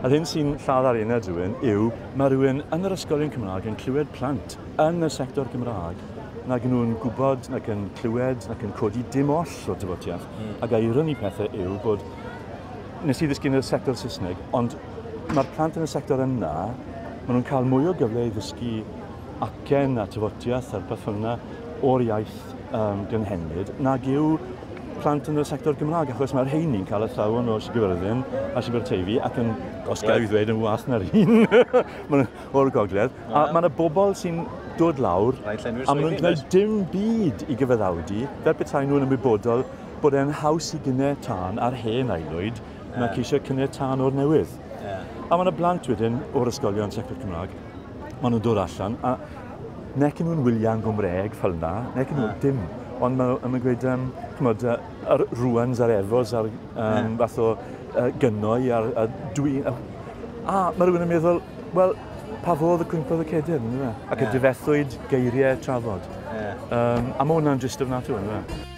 Yr hyn sy'n lladd ar ened rhywun yw mae rhywun yn yr ysgolion Cymraeg yn clywed plant yn y sector Gymraeg nag nhw'n gwybod, nag yn clywed, nag yn codi dim oll o dyfotiaeth. Ac ironi pethau yw bod nes i ddysgu yn y sector Saesneg, ond mae'r plant yn y sector yna, maen nhw'n cael mwy o gyfle i ddysgu acen a tyfotiaeth a'r beth yna o'r iaith gynhenid nag yw plant yn y sector Gymraeg, achos mae'r rheini'n cael athrawon o Sir Gyfyrddin a Sir Aberteifi ac yn, os gael i ddweud, yn wath na'r un o'r gogledd. A mae yna bobl sy'n dod lawr a maen nhw'n gwneud dim byd i gyfaddawdu, fel petai nhw'n ymwybodol bod e'n haws i gynnau tân ar hen aelwyd na ceisio cynnau tân o'r newydd. A mae yna blant wedyn o'r ysgolion sector Cymraeg, maen nhw'n dod allan a nec nhw'n wyliau'n Gymraeg fel yna, nec nhw dim. Ond maen nhw'n gweud, chymod, yr rwans a'r efos a'r fath o gynnau a'r dwi... A mae rhywun yn meddwl, wel, pa fodd y cwympodd y cedyrn, yndyfe? Ac y difethwyd geiriau trafod. A mae hwnna'n drist ofnadwy, yndyfe?